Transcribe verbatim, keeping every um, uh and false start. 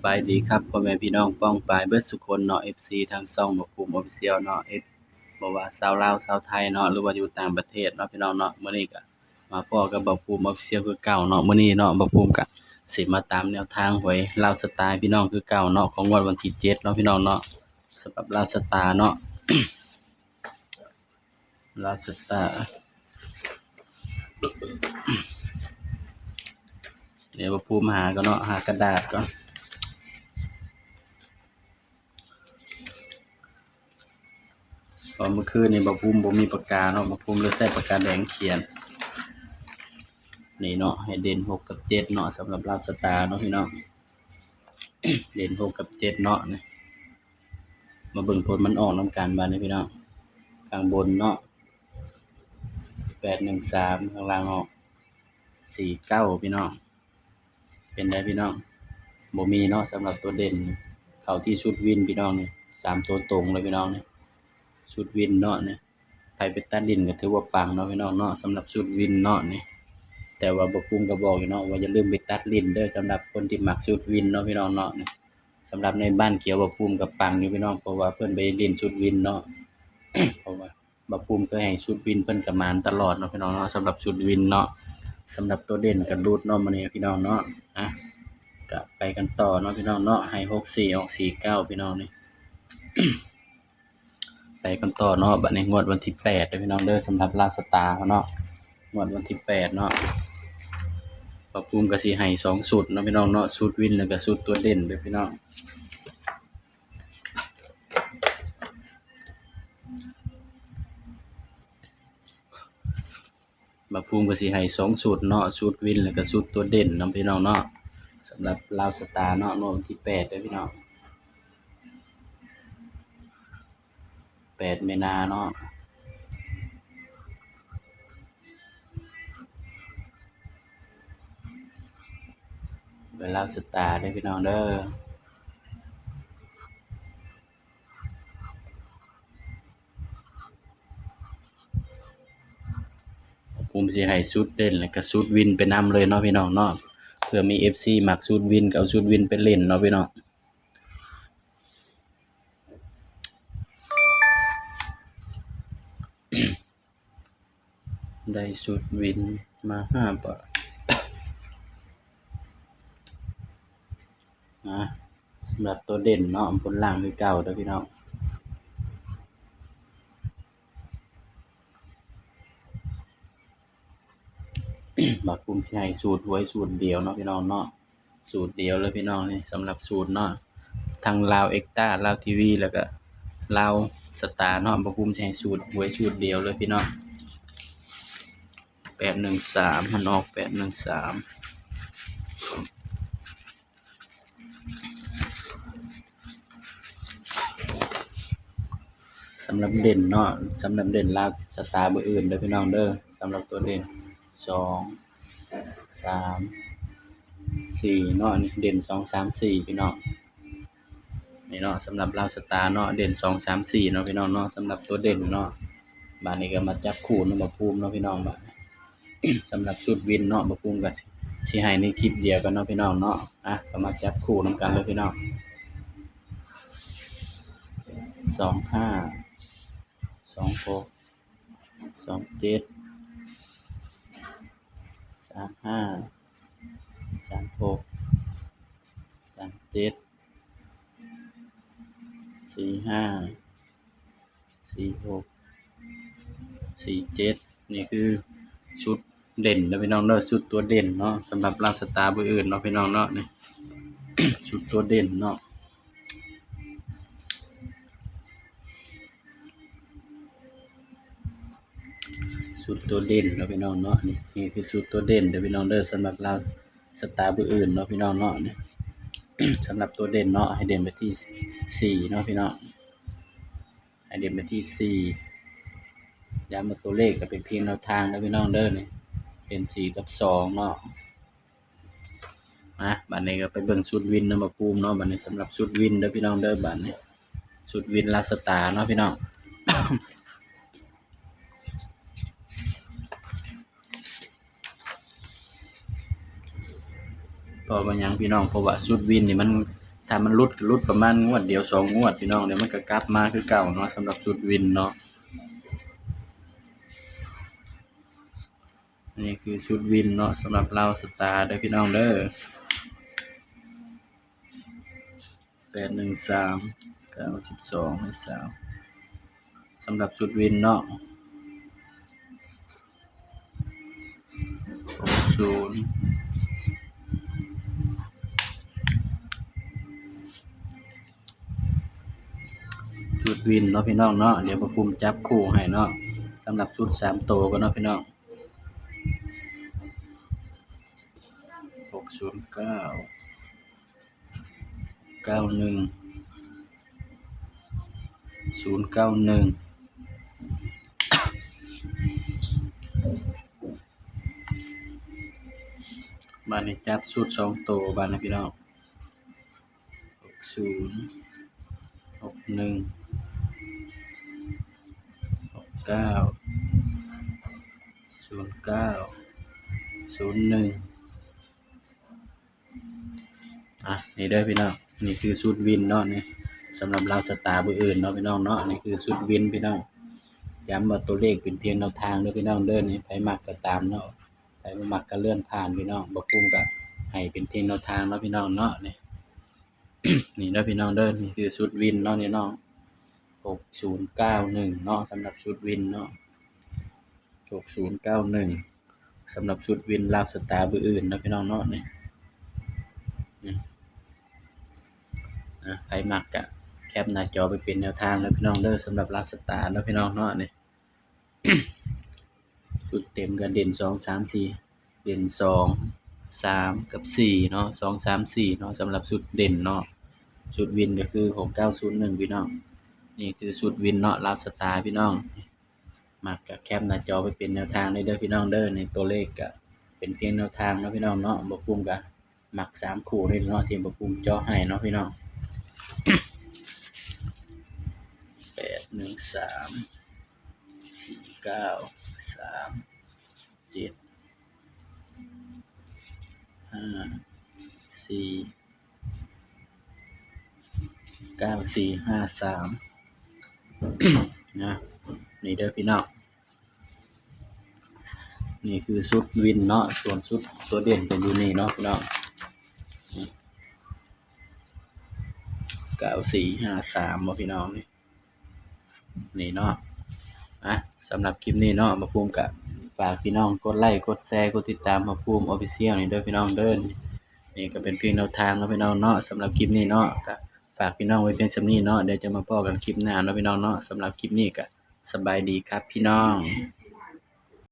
บายดีครับ พ่อแม่พี่น้องป้องปายเบิดสุคนเนาะ เอฟซี ทางช่องบ่าวภูมิ Official เนาะ เอฟ บ่ว่าชาวลาวชาวไทยเนาะ หรือว่าอยู่ต่างประเทศเนาะพี่น้องเนาะ มื้อนี้ก็มาพ้อกับบ่าวภูมิ Official คือเก่าเนาะ มื้อนี้เนาะ บ่าวภูมิก็สิมาตามแนวทางหวยลาวสตาร์พี่น้องคือเก่าเนาะ ของงวดวันที่เจ็ดเนาะพี่น้องเนาะ สำหรับลาวสตาร์เนาะ ลาวสตาร์ เดี๋ยวบ่าวภูมิหาก่อนเนาะ หากระดาษก่อน เพราะเมื่อคืนนี้บ่าวภูมิบ่มีปากกาเนาะ บ่าวภูมิเลยใช้ปากกาแดงเขียน นี่เนาะ ให้เด่นหกกับเจ็ดเนาะ สำหรับลาวสตาร์เนาะพี่น้อง เด่นหกกับเจ็ดเนาะ นี่ มาเบิ่งผลมันออกนำกันบาดนี้พี่น้อง ข้างบนเนาะ แปดหนึ่งสาม ข้างล่างออก สี่เก้า พี่น้อง เป็นไดพี่น้อง บ่มีเนาะ สำหรับตัวเด่น เข้าที่ชุดวินพี่น้องนี่ สามตัวตรงเลยพี่น้องนี่ ชุดวินเนาะนี่ ไผไปตัดเล่นก็ถือว่าปังเนาะพี่น้องเนาะ สำหรับชุดวินเนาะนี่ แต่ว่าบ่าวภูมิก็บอกอยู่เนาะ ว่าอย่าลืมไปตัดเล่นเด้อ สำหรับคนที่มักชุดวินเนาะพี่น้องเนาะนี่ สำหรับในบ้านเขียวบ่าวภูมิก็ปังอยู่พี่น้อง เพราะว่าเพิ่นไปเล่นชุดวินเนาะ เพราะว่าบ่าวภูมิเคยให้ชุดวินเพิ่นก็หมานตลอดเนาะพี่น้องเนาะ สำหรับชุดวินเนาะ สำหรับตัวเด่นก็หลุดเนาะมื้อนี้พี่น้องเนาะ อ่ะ ก็ไปกันต่อเนาะพี่น้องเนาะ ให้หกสี่ออกสี่เก้าพี่น้องนี่ ไปกันต่อเนาะ บัดนี้งวดวันที่แปดเด้อพี่น้องเด้อ สำหรับลาวสตาร์เนาะ งวดวันที่แปดเนาะ บ่าวภูมิก็สิให้สองชุดเนาะพี่น้องเนาะ ชุดวินแล้วก็ชุดตัวเด่นเด้อพี่น้อง บ่าวภูมิก็สิให้สองชุดเนาะ ชุดวินแล้วก็ชุดตัวเด่นเนาะพี่น้องเนาะ สำหรับลาวสตาร์เนาะ งวดวันที่แปดเด้อพี่น้อง แปดมีนาเนาะ เป็นลาวสตาร์เด้อพี่น้องเด้อ บ่าวภูมิสิให้ชุดเด่นแล้วก็ชุดวินไปนำเลยเนาะพี่น้องเนาะ เผื่อมี เอฟซี มักชุดวินก็เอาชุดวินไปเล่นเนาะพี่น้อง ได้ชุดวินมาห้าบาท นะ สำหรับตัวเด่นเนาะ บนล่างคือเก่าเด้อพี่น้อง บ่าวภูมิสิให้สูตรหวยสูตรเดียวเนาะพี่น้องเนาะ สูตรเดียวเลยพี่น้องนี่ สำหรับสูตรเนาะ ทั้งลาวเอ็กต้า ลาวทีวี แล้วก็ลาวสตาร์เนาะ บ่าวภูมิสิให้สูตรหวยสูตรเดียวเลยพี่น้อง แปดหนึ่งสาม มันออก แปดหนึ่งสาม สำหรับเด่นเนาะ สำหรับเด่นลาวสตาร์บ่อื่นเด้อพี่น้องเด้อ สำหรับตัวเด่น สอง สาม สี่ เนาะ อันนี้เด่น สอง สาม สี่ พี่น้อง นี่เนาะ สำหรับลาวสตาร์เนาะ เด่น สอง สาม สี่ เนาะพี่น้องเนาะ สำหรับตัวเด่นเนาะ บาดนี้ก็มาจับคู่เนาะ บ่าวภูมิเนาะพี่น้อง บาดนี้ สำหรับชุดวินเนาะ บ่าวภูมิก็สิ สิให้ในคลิปเดียวกันเนาะพี่น้องเนาะ อ่ะ ก็มาจับคู่นำกันเลยพี่น้อง สองห้า สองหก สองเจ็ด สามห้า สามหก สามเจ็ด สี่ห้า สี่หก สี่เจ็ด นี่คือชุดเด่นนะพี่น้องเนาะ ชุดตัวเด่นเนาะ สำหรับลาวสตาร์บ่อื่นเนาะพี่น้องเนาะ นี่ ชุดตัวเด่นเนาะ ชุดตัวเด่นเนาะพี่น้องเนาะ นี่ นี่คือชุดตัวเด่นเด้อพี่น้องเด้อ สำหรับลาวสตาร์บ่อื่นเนาะพี่น้องเนาะ นี่ สำหรับตัวเด่นเนาะ ให้เด่นไปที่สี่เนาะพี่น้อง ให้เด่นไปที่สี่ ย้ำว่าตัวเลขก็เป็นเพียงแนวทางนะพี่น้องเด้อ นี่ เด่นสี่กับสองเนาะ อ่ะ บัดนี้ก็ไปเบิ่งชุดวินนะบ่าวภูมิเนาะ บัดนี้สำหรับชุดวินเด้อพี่น้องเด้อ บัดนี้ชุดวินลาวสตาร์เนาะพี่น้อง เพราะว่าหยังพี่น้อง เพราะว่าชุดวินนี่มัน ถ้ามันหลุดก็หลุดประมาณงวดเดียวสองงวดพี่น้อง เดี๋ยวมันก็กลับมาคือเก่าเนาะ สำหรับชุดวินเนาะ นี่คือชุดวินเนาะ สำหรับลาวสตาร์เด้อพี่น้องเด้อ แปดหนึ่งสาม เก้าสิบสอง สาม สำหรับชุดวินเนาะ หกศูนย์ ชุดวินเนาะพี่น้องเนาะ เดี๋ยวพ่อภูมิจับคู่ให้เนาะ สำหรับชุดสามตัวก่อนเนาะพี่น้อง หกศูนย์เก้า เก้าหนึ่ง ศูนย์เก้าหนึ่ง บาดนี้จับชุดสองตัวบาดนี้พี่น้อง หกศูนย์ หกหนึ่ง หกเก้า ศูนย์เก้า ศูนย์หนึ่ง อ่ะ นี่เด้อพี่น้อง นี่คือชุดวินเนาะ นี่สำหรับลาวสตาร์มื้ออื่นเนาะพี่น้องเนาะ นี่คือชุดวินพี่น้อง ย้ำว่าตัวเลขเป็นเพียงแนวทางเด้อพี่น้องเด้อ นี่ไผมักก็ตามเนาะ ไผบ่มักก็เลื่อนผ่านพี่น้อง บ่คุ้มก็ให้เป็นเพียงแนวทางเนาะพี่น้องเนาะ นี่ นี่เด้อพี่น้องเด้อ นี่คือชุดวินเนาะนี่เนาะ หกศูนย์เก้าหนึ่ง เนาะ สำหรับชุดวินเนาะ หกศูนย์เก้าหนึ่ง สำหรับชุดวินลาวสตาร์มื้ออื่นเนาะพี่น้องเนาะ นี่ นี่ อ่ะ ไผมักก็แคปหน้าจอไปเป็นแนวทางเด้อพี่น้องเด้อ สำหรับลาวสตาร์เนาะพี่น้องเนาะ นี่ ชุดเต็มก็เด่นสอง สาม สี่ เด่นสอง สาม กับ สี่ เนาะ สอง สาม สี่ เนาะ สำหรับชุดเด่นเนาะ ชุดวินก็คือ หกเก้าศูนย์หนึ่ง พี่น้อง นี่คือชุดวินเนาะ ลาวสตาร์พี่น้อง มักก็แคปหน้าจอไปเป็นแนวทางได้เด้อพี่น้องเด้อ นี่ตัวเลขก็เป็นเพียงแนวทางเนาะพี่น้องเนาะ บ่คุ้มก็มักสามคู่นี่เนาะ ที่บ่คุ้มเจาะให้เนาะพี่น้อง แปดหนึ่งสาม สี่เก้า สามเจ็ด ห้าสี่ เก้าสี่ห้าสาม นะ นี่เด้อพี่น้อง นี่คือชุดวินเนาะ ส่วนชุดตัวเด่นก็อยู่นี่เนาะพี่น้อง เก้าสี่ห้าสาม บ่พี่น้องนี่ นี่เนาะ อ่ะ สำหรับคลิปนี้เนาะ พ่อภูมิก็ฝากพี่น้องกดไลค์ กดแชร์ กดติดตามพ่อภูมิ Official นี่เด้อพี่น้องเด้อ นี่ก็เป็นเพียงแนวทางเนาะพี่น้องเนาะ สำหรับคลิปนี้เนาะ ก็ฝากพี่น้องไว้เพียงส่ำนี้เนาะ เดี๋ยวจะมาพ้อกันคลิปหน้าเนาะพี่น้องเนาะ สำหรับคลิปนี้ก็สบายดีครับพี่น้อง